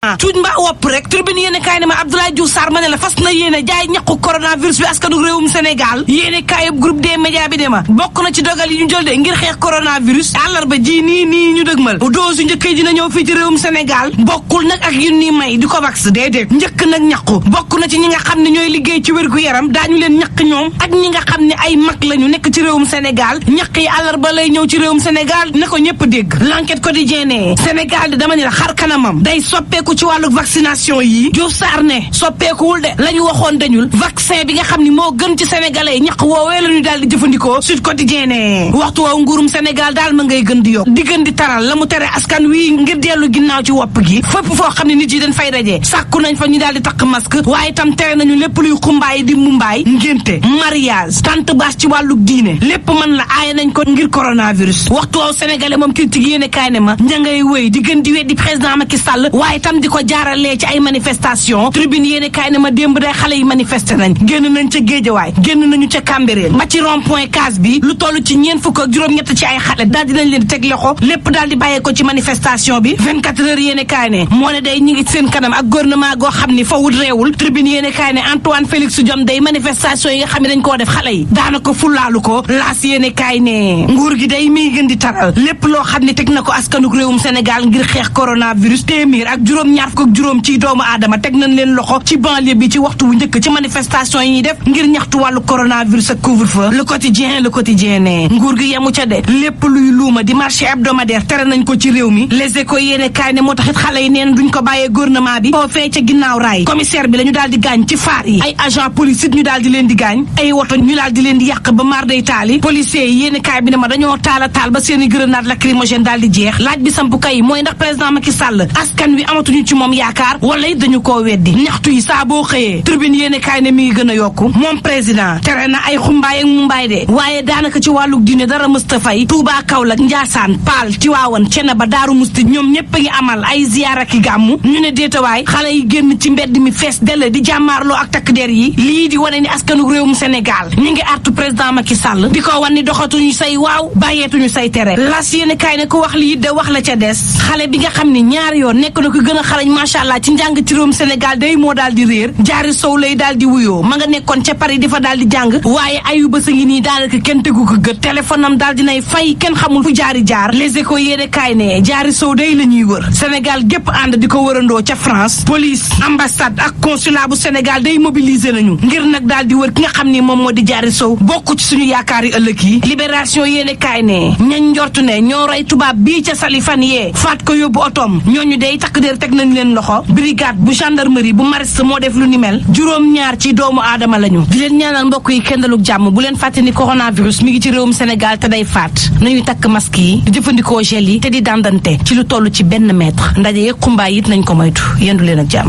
tuuj mbaa wopp rek tribune yéene kaay ne ma Abdoulaye Diouf Sarr ma ne la fas na yéene jaay ñaqu coronavirus bi askanu réewum Sénégal yéene kaayub groupe des médias bi de ma bokk na ci dogal yi ñu jël de ngir xeex coronavirus àllarba ji nii ñu dëgmal dose yu njëkk yi dina ñëw fii ci réewum Sénégal bokkul nag ak yu ni may di ko vax déedéet njëkk nag ñaqu bokk na ci ñi nga xam ne ñooy liggéey ci wérgu yaram daañu leen ñaq ñoom ak ñi nga xam ne ay mag lañu nekk ci réewum Sénégal ñaq yi àllarba lay ñëw ci réewum Sénégal ne ko ñëpp dégg l'enquête quotidien ne Sénégal de dama ne la xar kanamam day soppeeku ci wàllu vaccination yi Diouf Sarr ne soppeekuwul de la ñu waxoon dañul vaccin bi nga xam ni moo gën ci sénégalais yi ñaq woowee la ñu daal di jëfandikoo Sud Quotidien ne waxtu woowu nguurum Sénégal daal ma ngay gën di yokk di gën di taral la mu tere askan wi ngir dellu ginnaaw ci wopp gi fépp foo xam ne nit yi dañ fay daje sàkku nañ fa ñu daal di takk masque waaye itam tere nañu lépp luy xumbaay di mumbaay ngénte mariage tante baas ci wàllu diine lépp mën la aaye nañ ko ngir coronavirus waxtu woowu sénégalais moom critique yéene kaay ne ma ña ngay wéy di gën di weddi président Macky Sall waaye itam di ko jaaralee ci ay manifestation tribune yéene kaay ne ma démb day xale yi manifesté nañ génn nañ ca Géejawaay génn nañu ca Cambérène ba ci rond point case bi lu toll ci ñeent fukk ak juróom-ñett ci ay xale daal dinañ leen di teg loxo lépp daal di bàyyee ko ci manifestation bi 24 heures yéene kaay ne moo ne day ñi ngi seen kanam ak gouvernement goo xam ni fa wut réewul tribune yéene kaay ne Antoine Félix Diome day manifestation yi nga xam ne dañ koo def xale yi daanaka fulaalu ko laas yéene kaay ne nguur gi day miy gën di taral lépp loo xam ne teg na ko askanuk réewum Sénégal ngir xeex coronavirus téeméer ak juróom-ñaar fukk ak juróom ci doomu aadama teg nañ leen loxo ci banlieue bi ci waxtu bu njëkk ci manifestation yi ñuy def ngir ñaxtu wàllu coronavirus ak couvre-feu le quotidien ne nguur gi yemu ca de lépp luy luuma di marché hebdomadaire tere nañ ko ci réew mi les échos yéene kaay ne moo taxit xale yi neen duñ ko bàyyee gouvernement bi foo fee ca ginnaaw raay commissaire bi la ñu daal di gaañ ci faar yi ay agent police it ñu daal di leen di gaañ ay woto ñu daal di leen di yàq ba maar day taali policiers yi yéene kaay bi ne ma dañoo taal ba seeni grenade lacrymogène daal di jeex laaj bi samp kay mooy ndax président Macky Sall askan wi amatuñu ci moom yaakaar wala it dañu koo weddi ñaxtu yi saa boo xëyee tribune yéene kaay ne mi ngi gën a yokku moom président tere na ay xumbaay ak mumbaay de waaye daanaka ci wàllu diine dara mësta fay Touba Kaolack Njaasaan Paal Tiwaawan Ceneba Daaru Musti ñoom ñépp a ngi amal ay ziyaara ki gàmmu ñu ne déetawaay xale yi génn ci mbedd mi fees dell di jàmmaarloo ak takk der yi lii di wane ni askanu réewum Sénégal ñu ngi artu président Macky Sall di ko wan ni doxatuñu say waaw bàyyeetuñu say tere las yéene kaay ne ko wax lii de wax la ca des xale bi nga xam ni ñaar yoon nekk na ko gën a xarañ macha allah ci njàng ci réewum Sénégal day moo daal di réer jaari sow lay daal di wuyoo ma nga nekkoon ca Paris di fa daal di jàng waaye ayuba sa ngi nii daanaka kenn tegu ko gët téléphone am daal dinay fay kenn xamul fu jaari jaar les échos yéene kaay ne jaari sow day la ñuy wër Sénégal gépp ànd di ko wërandoo ca France police ambassade ak consulat bu Sénégal day mobiliser nañu ngir nag daal di wër ki nga xam ni moom moo di jaari sow bokk ci suñu yaakaar yi ëllëg yi libération yéene kaay ne ñañ njortu ne ñoo rey tubaab bii ca sali fan yee faat ko yóbbu otoom ñooñu day takk der teg nañ leen loxo brigade bu gendarmerie bu Mariste moo def lu ni mel juróom-ñaar ci doomu aadama lañu di leen ñaanal mbokk yi kendaluk jàmm bu leen fàtte ni coronavirus mi ngi ci réewum Sénégal te day faat nañuy takk masque yi di jëfandikoo gel yi te di dandante ci lu toll ci 1 mètre ndaje yeeg xumbaay it nañ ko moytu yendu leen ak jàmm